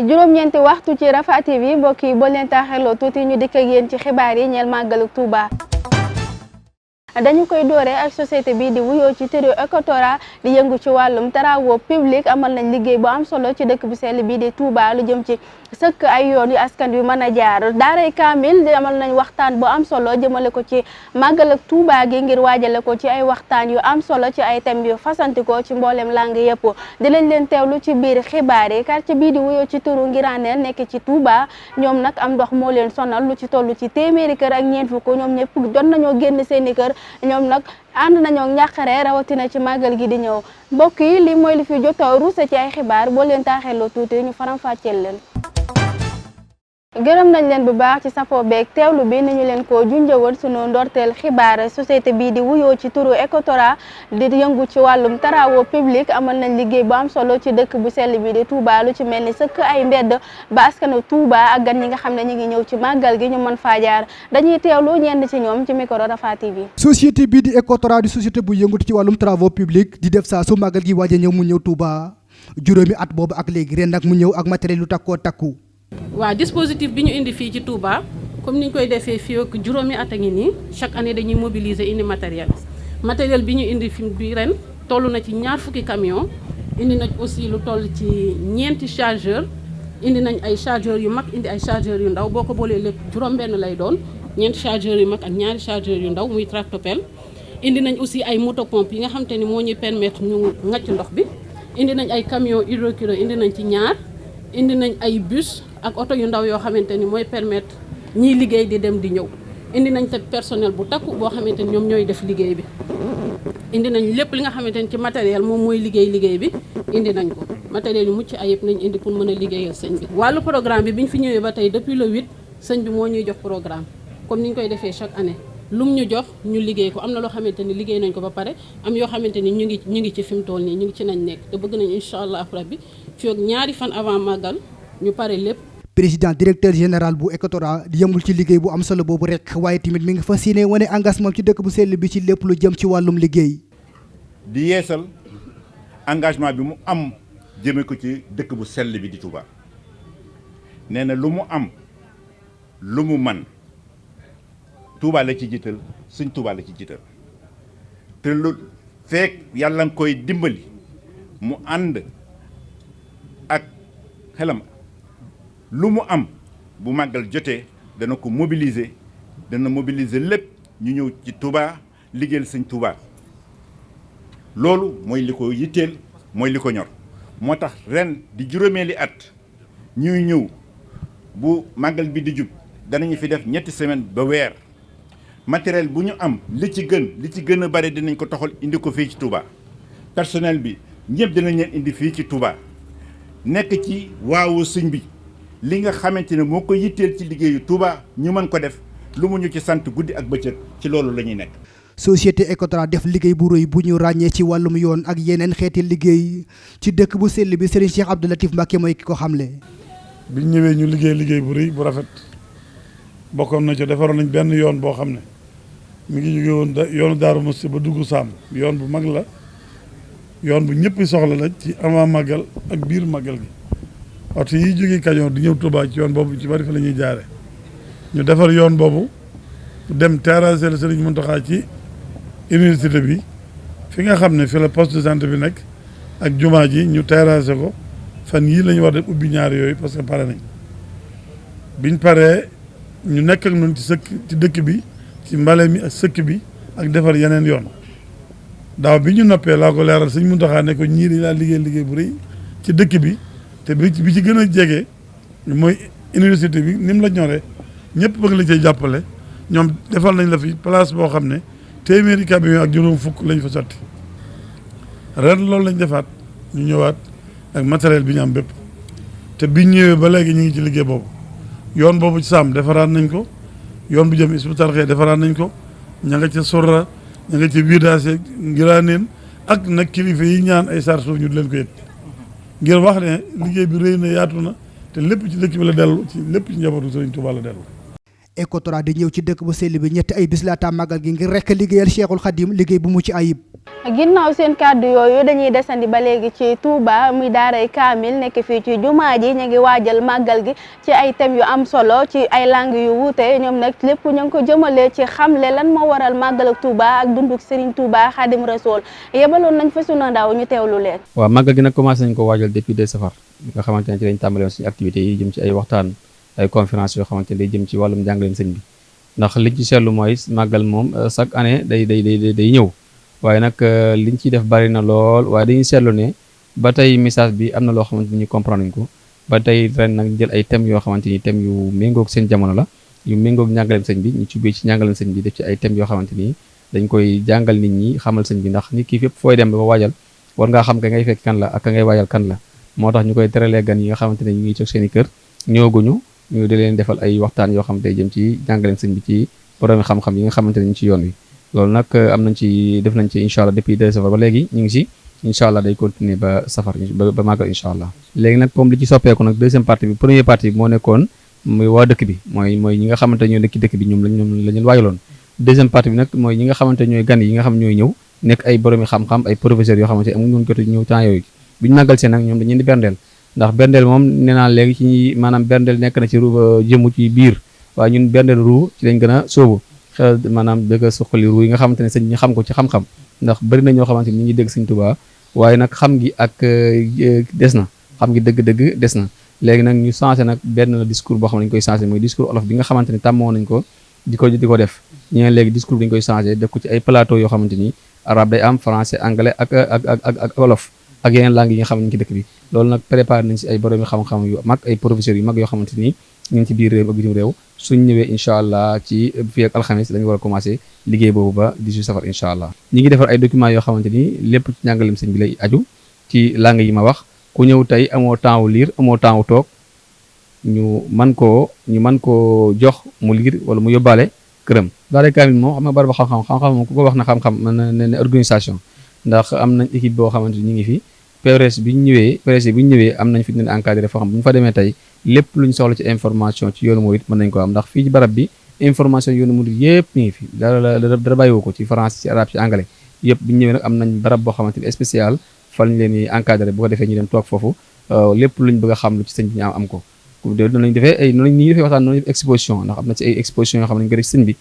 juróom-ñeenti waxtu ci Rafah TV mbokk yi boo leen taaxeloo tuuti ñu dikk ak yéen ci xibaar yi ñeel màggalu Touba. dañu koy doore ak société bi di wuyoo ci turu Ecotra di yëngu ci wàllum travaux publics amal nañ liggéey bu am solo ci dëkk bu sell bi di Touba lu jëm ci sëkk ay yoon yu askan wi mën a jaar daaray kaamil di amal nañ waxtaan bu am solo jëmale ko ci màggal ak Touba gi ngir waajale ko ci ay waxtaan yu am solo ci ay thèmes yu fasantikoo ci mboolem langue yëpp di lañ leen teewlu ci biir xibaar yi quartier bii di wuyoo ci turu Ngiraneen nekk ci Touba ñoom nag am ndox moo leen sonal lu ci toll ci téeméeri kër ak ñeent fukk ñoom ñëpp jot nañoo génn seeni kër ñoom nag ànd nañoo ñàqare rawatina ci màggal gi di ñëw mbokk yi li mooy li fi jot a ruuse ci ay xibaar boo leen taaxeeloo tuuti ñu faram-fàcceel leen. gërëm nañ leen bu baax ci safoo beeg teewlu bi ni ñu leen ko junjëwoon sunu ndorteel xibaar société bii di wuyoo ci turu Ecotra di yëngu ci wàllum travaux publics amal nañ liggéey bu am solo ci dëkk bu sell bi di Touba lu ci mel ni sëkk ay mbedd ba askanu Touba ak gan ñi nga xam ne ñu ngi ñëw ci màggal gi ñu mën faa jaar dañuy teewlu ñenn ci ñoom ci micro Rafah TV. société bii di Ecotra di société bu yëngu ci wàllum travaux publics di def saa su màggal gi waaj a ñëw mu ñëw Touba juróomi at boobu ak léegi ren nag mu ñëw ak matériel yu takkoo takku. waaw dispositif bi ñu indi fii ci Touba comme ni ñu koy defee fii ak juróomi at a ngi nii chaque année dañuy mobiliser indi matériel bi ñu indi fi bi ren toll na ci 20 camion indi nañ aussi lu toll ci 4 chargeur indi nañ ay chargeurs yu mag indi ay chargeurs yu ndaw boo ko boolee lépp juróom-benn lay doon 4 chargeurs yu mag ak 2 chargeurs yu ndaw muy tractopelle indi nañ aussi ay motopompe yi nga xam te ni moo ñuy permettre ñu ngacc ndox bi indi nañ ay camion hydrocureur indi nañ ci 2 indi nañ ay bus ak oto yu ndaw yoo xamante ni mooy permettre ñiy liggéey di dem di ñëw indi nañ te personnel bu takku boo xamante ni ñoom ñooy def liggéey bi indi nañ lépp li nga xamante ni ci matériel moom mooy liggéey bi indi nañ ko matériel yu mucc ayib nañ indi pour mën a liggéeyal sëñ bi. wàllu programme bi ñu fi ñëwee ba tey depuis le 8 sëñ bi moo ñuy jox programme comme ni ñu koy defee chaque année lum ñu jox ñu liggéey ko am na loo xamante ni liggéey nañ ko ba pare am yoo xamante ni ñu ngi ci fi mu toll nii ñu ngi ci nañ nekk te bëgg nañ incha allah rabbi fii ak 2 fan avant màggal ñu pare lépp. président directeur général bu Ecotra di yëmul ci liggéey bu am solo boobu rek waaye tamit mi ngi fas yéene wane engagement ci dëkk bu sell bi ci lépp lu jëm ci wàllum liggéey. di yeesal engagement bi mu am jëme ko ci dëkk bu sell bi di Touba nee na lu mu am lu mu man Touba la ci jiital suñ Touba la ci jiital te lu fekk yàlla nga koy dimbali mu ànd ak xelam lu mu am bu màggal jotee dana ko mobiliser lépp ñu ñëw ci Touba liggéeyal sëñ Touba loolu mooy li ko yitteel mooy li ko ñor moo tax ren di juróomeeli at ñuy ñëw bu màggal bi di jub danañu fi def 2 semaines ba weer matériel bu ñu am li ci gën a bari dinañ ko toxal indi ko fii ci Touba personnel bi ñëpp dinañ leen indi fii ci Touba nekk ci waawu sëñ bi li nga xamante ne moo ko yitteel ci liggéeyu Touba ñu mën ko def lu mu ñu ci sant guddi ak bëccëg ci loolu la ñuy nekk. société Ecotra def liggéey bu rëy bu ñu ràññee ci wàllum yoon ak yeneen xeeti liggéey ci dëkk bu sell bi Serigne Cheikh Abdou Latif Mbacké mooy ki ko xamle. biñ ñëwee ñu liggéey bu rëy bu rafet bokkoon na ci defaroon nañ benn yoon boo xam ne mi ngi jóge woon yoonu Daaru Musti ba dugg Saam yoon bu mag la yoon bu ñëpp soxla la ci avant màggal ak biir màggal gi oto yi jógee Kajoor di ñëw Touba ci yoon boobu ci bari fa la ñuy jaare ñu defar yoon boobu dem terrasser la Serigne Mountakha ci université bi fi nga xam ne fi la poste de santé bi nekk ak jumaa ji ñu terrasser ko fan yii la ñu war def ubbi ñaar yooyu parce que pare nañ biñ paree ñu nekk ak ñun ci dëkk bi ci mbale mi ak sëkk bi ak defar yeneen yoon daaw bi ñu noppee laa ko leeral Serigne Mountakha ne ko ñii dañ laa liggéey bu rëy ci dëkk bi te bi ci gën a jege mooy université bi ni mu la ñoree ñëpp bëgg la cay jàppale ñoom defal nañ la fi place boo xam ne téeméeri camion ak juróom fukk lañ fa sotti ren loolu lañ defaat ñu ñëwaat ak matériel bi ñu am bépp te biñ ñëwee ba léegi ñu ngi ci liggéey boobu yoon boobu ci Saam defaraat nañ ko yoon bu jëm Hizbut Tarqiyyah defaraat nañ ko ña nga ca Sorra ña nga ca Widaase Ngiraaneen ak nag kilifa yi ñaan ay sar suuf ñu di leen ko yët ngir wax ne liggéey bi rëy na yaatu na te lépp ci dëkk bi la dellu ci lépp ci njabootu Serigne Touba la dellu. Ecotra di ñëw ci dëkk bu sell bi ñetti ay bis laata màggal gi ngir rekk liggéeyal Cheikhul Khadim liggéey bu mucc ayib. ginnaaw seen kàddu yooyu dañuy desandi ba léegi ci Touba muy daaray kaamil nekk fii ci jumaa ji ñu ngi waajal màggal gi ci ay thèmes yu am solo ci ay langues yu wuute ñoom nag lépp ñu ngi ko jëmale ci xamle lan moo waral màggal ak Touba ak dunduk Serigne Touba Khadim Rasoul yebaloon nañ fa sunu ndaw ñu teewlu leen. waaw màggal gi nag commencé nañ ko waajal depuis 2 safar nga xamante ne ci lañ tàmbale woon suñu activités yi jëm ci ay waxtaan ay conférence yoo xamante ne day jëm ci wàllum njàngaleem sëñ bi ndax liñ ci seetlu mooy màggal moom chaque année day ñëw waaye nag liñ ciy def bari na lool waaye dañuy seetlu ne ba tey message bi am na loo xamante ni ñu comprendre nañ ko ba tey ren nag jël ay thèmes yoo xamante ni thèmes yu méngoog seen jamono la yu méngoog njàngaleem sëñ bi ñu ci njàngaleem sëñ bi def ci ay thèmes yoo xamante ni dañ koy jàngal nit ñi xamal sëñ bi ndax nit ki fépp fooy dem ba waajal war ngaa xam ka ngay fekk kan la ak ka ngay waajal kan la moo tax ñu koy teralee gan yi nga xamante ne ñu ngi toog seen i kër ñëwaguñu ñu di leen defal ay waxtaan yoo xamante jëm ci jàngaleem sëñ bi ci borom xam-xam yi nga xamante ne ñu ci yoon wi loolu nag am nañ ci def nañ ci incha allah depuis 2 safar ba léegi ñu ngi si incha allah day continuer ba safar ba màggal incha allah léegi nag comme li ci soppeeku nag deuxième partie bi première partie bi moo nekkoon muy waa dëkk bi mooy ñi nga xamante ñoo nekk ci dëkk bi ñoom la ñu waajaloon deuxième partie bi nag mooy ñi nga xamante ñooy gan yi nga xam ñooy ñëw nekk ay boromi xam-xam ay professeurs yoo xamante amuñu woon jot ñëw temps yooyu bi ñu màggal seen nag ñoom dañu di berndeel ndax berndeel moom nee naa léegi ci maanaam berndeel nekk na ci jëmu ci biir waaye ñun berndeel ruu ci lañ gën a sóobu maanaam bëgg a suqali ruu yi nga xamante ne sëñ ñi xam ko ci xam-xam ndax bëri na ñoo xamante ni ñi ngi dégg sëñ Tuubaa waaye nag xam gi ak des na xam gi dëgg-dëgg des na léegi nag ñu changé nag benn discours boo xam ne dañu koy changé mooy discours olof bi nga xamante ni tàmmoo nañ ko di ko def ñeneen léegi discours bi dañu koy changé def ko ci ay plateau yoo xamante ni arabe day am français anglais ak olof ak yeneen langues yi nga xam ne ñu ci dëkk bi loolu nag préparé nañ si ay borom xam-xam yu mag ay professeurs yu mag yoo xamante ni ñu ngi ci biir réew ak bitim réew suñ ñëwee incha allah ci fii ak alxamis lañu war a commencé liggéey boobu ba 18 safar incha allah ñi ngi defar ay documents yoo xamante ni lépp ci njàngalem sëñ bi lay aju ci langue yi ma wax ku ñëw tey amoo temps wu lire amoo temps wu toog ñu mën koo jox mu lire wala mu yóbbaale këram daara kaamil moom xam nga bari ba xam-xam moom ku ko wax na xam-xam mën na ne organisation ndax am nañ équipe boo xamante ni ñu ngi fi PRS bi ñu ñëwee am nañ fi ñu leen encadré foo xam bu ñu fa demee tey lépp lu ñu soxla ci information ci yoonu murid mën nañ ko am ndax fii ci barab bi information yoonu murid yëpp ñu ngi fi dara bàyyiwoo ko ci français ci arabe ci anglais yëpp bu ñu ñëwee nag am nañ barab boo xamante ni spécial fa lañ leen di encadré bu ko defee ñu dem toog foofu lépp luñ bëgg a xam lu ci sëñ bi ñu am ko noonu lañu defee waxtaan noonu exposition ndax am na ci ay exposition yoo xam ne ñu ko def sëñ bi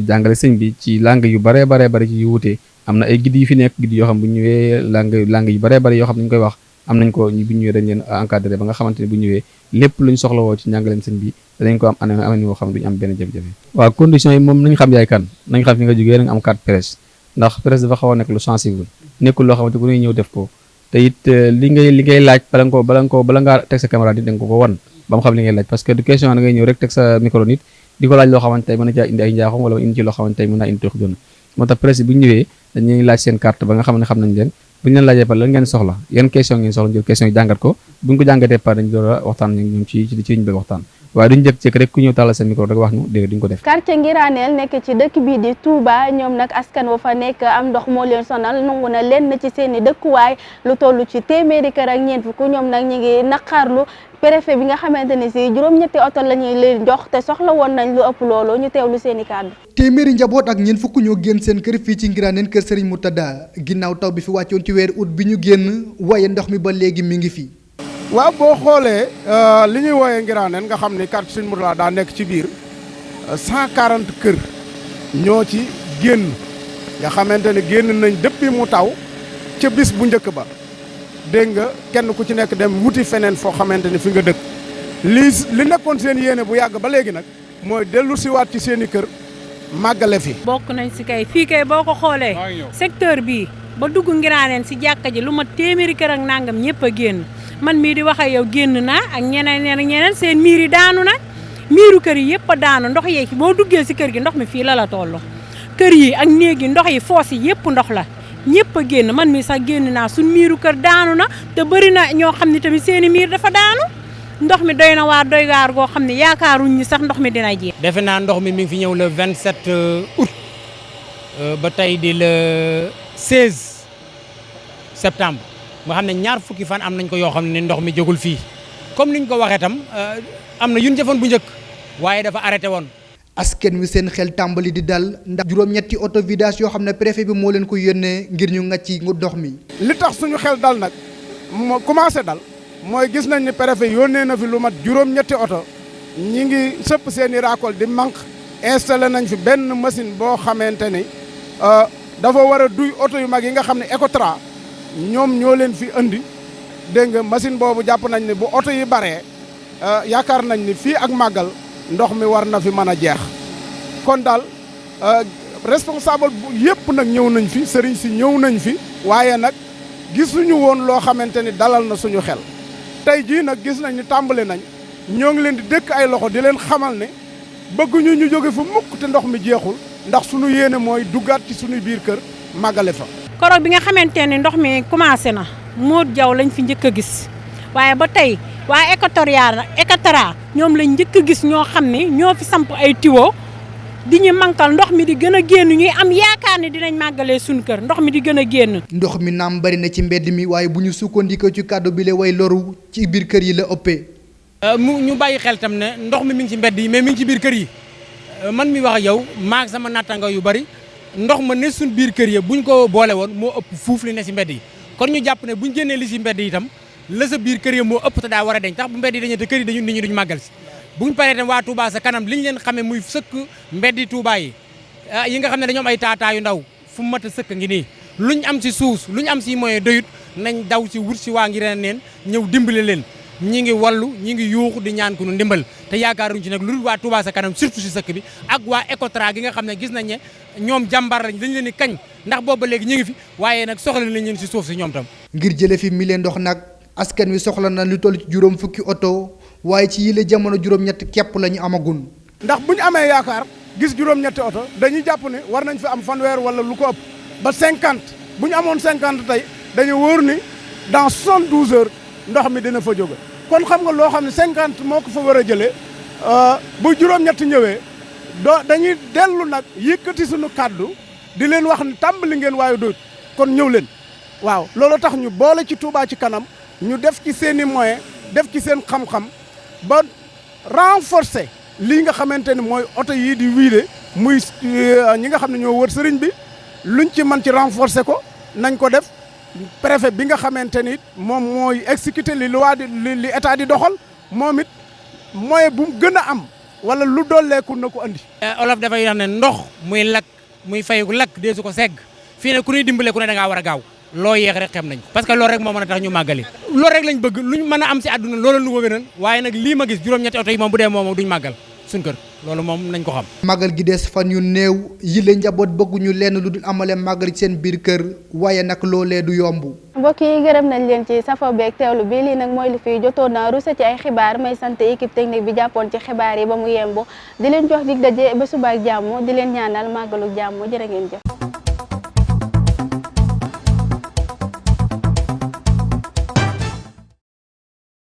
jàngale sëñ bi ci langue yu bare ci yu wuute am na ay guide yu fi nekk guide yoo xam bu ñëwee langue yu bare yoo xam ne ñu koy wax am nañ ko bu ñëwee dañ leen encadré ba nga xamante ne bu ñëwee lépp lu ñu soxla woo ci njàngaleem sëñ bi danañ ko am am woo xam ne duñu am benn jafe-jafe waaw conditions yi moom nañ xam yaay kan nañ xam fi nga jógee nañ am carte presse ndax presse dafa xaw a nekk lu sensible nekkul loo xamante ku ñuy ñëw def ko te it li ngay laaj bala ngaa teg sa caméra nit da nga ko wan ba mu xam li ngay laaj parce que du question da ngay ñëw rek teg sa micro nit di ko laaj loo xamante tey mën na caa indi ay njaaxum wala indi ci loo xamante tey mën naa indi toox doon moo tax presse bu ñu ñëwee dañuy laaj seen carte ba nga xam ne xam nañ leen bu ñu leen laajee par lan ngeen soxla yan question ngeen soxla jël question yi jàngat ko bu ñu ko jàngatee par dañu door a waxtaan ñoom ci liñ bëgg waxtaan waaye duñu jëkk rek ku ñëw tàllal seen micro rek wax ñu dégg duñ ko def. quartier Ngiraneel nekk ci dëkk bii di Touba ñoom nag askan wa fa nekk am ndox moo leen sonal nangu na lenn ci seen i dëkkuwaay lu toll ci téeméeri kër ak ñeent fukk ñoom nag ñu ngi naqarlu préfet bi nga xamante ne si juróom-ñetti oto la ñuy leen jox te soxla woon nañ lu ëpp loolu ñu teewlu seen i kàddu. téeméeri njaboot ak ñeent fukk ñoo génn seen kër fii ci Ngiraneen kër Serigne Moutada ginnaaw taw bi fi wàccoon ci weer août bi ñu génn waaye ndox mi ba léegi mi ngi fi. waaw boo xoolee li ñuy wooyee Ngiraneen nga xam ni quartier Serigne Moutada daa nekk ci biir 140 kër ñoo ci génn nga xamante ne génn nañ depuis mu taw ca bis bu njëkk ba dégg nga kenn ku ci nekk dem wuti feneen foo xamante ni fi nga dëkk li nekkoon seen yéene bu yàgg ba léegi nag mooy dellu siwaat ci seen i kër màggale fi. bokk nañ si kay fii kay boo ko xoolee secteur bii ba dugg Ngiraneen si jàkka ji lu ma téeméeri kër ak nangam ñëpp a génn man mii di wax ak yow génn naa ak ñeneen seen miir yi daanu nag miiru kër yi yëpp a daanu ndox yeeg boo duggee si kër gi ndox mi fii la toll kër yi ak néeg yi ndox yi foos yi yëpp ndox la ñëpp a génn man mii sax génn naa suñ miiru kër daanu na te bëri na ñoo xam ne tamit seeni miir dafa daanu ndox mi doy na waar doy waar goo xam ne yaakaaruñ ni sax ndox mi dina jeex. defe naa ndox mi ngi fi ñëw le 27 août ba tey di le 16 septembre nga xam ne ñaar fukki fan am nañ ko yoo xam ne ndox mi jógul fii comme niñ ko waxee tam am na yu ñu defoon bu njëkk waaye dafa arrêté woon. askan wi seen xel tàmbali di dal ndax juróom-ñetti auto vidange yoo xam ne préfet bi moo leen ko yónnee ngir ñu ngàcc ndox mi. li tax suñu xel dal nag moo commencé dal mooy gis nañ ni préfet yónnee na fi lu mat juróom-ñetti oto ñi ngi sëpp seen i raakool di manque installé nañ fi benn machine boo xamante ni dafa war a duy oto yu mag yi nga xam ne Ecotra ñoom ñoo leen fi andi dégg nga machine boobu jàpp nañ ne bu oto yi baree yaakaar nañ ni fii ak màggal ndox mi war na fi mën a jeex kon daal responsable bu yëpp nag ñëw nañ fi sëriñ si ñëw nañ fi waaye nag gisuñu woon loo xamante ni dalal na suñu xel tey jii nag gis nañ ni tàmbali nañ ñoo ngi leen di dëkk ay loxo di leen xamal ne bëgguñu ñu jóge fa mukk te ndox mi jeexul ndax suñu yéene mooy duggaat ci suñuy biir kër màggale fa. koroog bi nga xamante ne ndox mi commencé na Modou Diaw lañ fi njëkk a gis waaye ba tey waa Ecotra ñoom lañ njëkk a gis ñoo xam ne ñoo fi samp ay tiwo di ñu mankal ndox mi di gën a génn ñuy am yaakaar ne dinañ màggalee suñu kër ndox mi di gën a génn. ndox mi naam bari na ci mbedd mi waaye bu ñu sukkandikoo ci kàddu bi la way loru ci biir kër yi la ëppee. ñu bàyyi xel tam ne ndox mi ngi ci mbedd yi mais mi ngi ci biir kër yi man mi wax ak yow maag sama nattanga yu bari ndox ma ne suñ biir kër yi buñ ko boole woon moo ëpp fuuf li ne ci mbedd yi kon ñu jàpp ne buñ génnee li ci mbedd yi itam la sa biir kër yi moo ëpp te daa war a deñ tax bu mbedd yi dañu te kër yi dañu nit ñi duñ màggal si buñ paree tam waa Touba sa kanam li ñu leen xamee muy sëkk mbeddi Touba yi yi nga xam ne dañoo am ay taataa yu ndaw fu mu mat a sëkk ngi nii luñ am si suus luñ am si moyen doyut nañ daw si wut si waa ngi neen ñëw dimbale leen ñi ngi wallu ñi ngi yuuxu di ñaan ku nu ndimbal te yaakaaruñ ci nag lu dul waa Touba sa kanam surtout si sëkk bi ak waa Ecotra gi nga xam ne gis nañ ne ñoom jàmbar lañ dañ leen di kañ ndax boobu ba léegi ñu ngi fi waaye nag soxla nañ leen si suuf si ñoom tam. ngir jële fi mi leen ndox nag askan wi soxla na lu toll ci juróom fukki oto waaye ci yile jamono juróom-ñett képp la ñu amagun. ndax bu ñu amee yaakaar gis juróom-ñetti oto dañuy jàpp ne war nañ fi am fanweer wala lu ko ëpp ba 50 bu ñu amoon 50 tey dañu wóor ni dans 72 heures ndox mi dina fa jóge kon xam nga loo xam ne 50 moo ko fa war a jëlee bu juróom-ñett ñëwee dañuy dellu nag yëkkati suñu kàddu di leen wax ni tàmbali ngeen waaye doot kon ñëw leen waaw loolu tax ñu boole ci Touba ci kanam ñu def ci seen i moyens def ci seen xam-xam ba renforcer lii nga xamante ni mooy oto yii di wiide muy ñi nga xam ne ñoo wër sëriñ bi luñ ci mën ci renforcer ko nañ ko def préfet bi nga xamante ni moom mooy exécuter li loi li état di doxal moom it moyen bu mu gën a am wala lu dolleeku na ko andi. olof dafay wax ne ndox muy lakk muy fayu lakk dee su ko segg fii ne ku ñuy dimbale ku ne da ngaa war a gaaw loo yeex rek xem nañ parce que loolu rek moo mën a tax ñu màggali loolu rek lañ bëgg luñ mën a am si àdduna loolu lu ko gënal waaye nag lii ma gis juróom-ñetti oto yi moom bu dee moom duñ màggal suñ kër loolu moom nañ ko xam. màggal gi des fan yu néew yile njaboot bëgguñu lenn lu dul amale màggal ci seen biir kër waaye nag loolee du yomb. mbokk yi gërëm nañ leen ci safo beeg teewlu bi lii nag mooy li fi jotoon na ruuse ci ay xibaar may sant équipe technique bi jàppoon ci xibaar yi ba mu yemb di leen jox dig daje ba suba ak jàmm di leen ñaanal màggalu jàmm jërë ngeen jëf.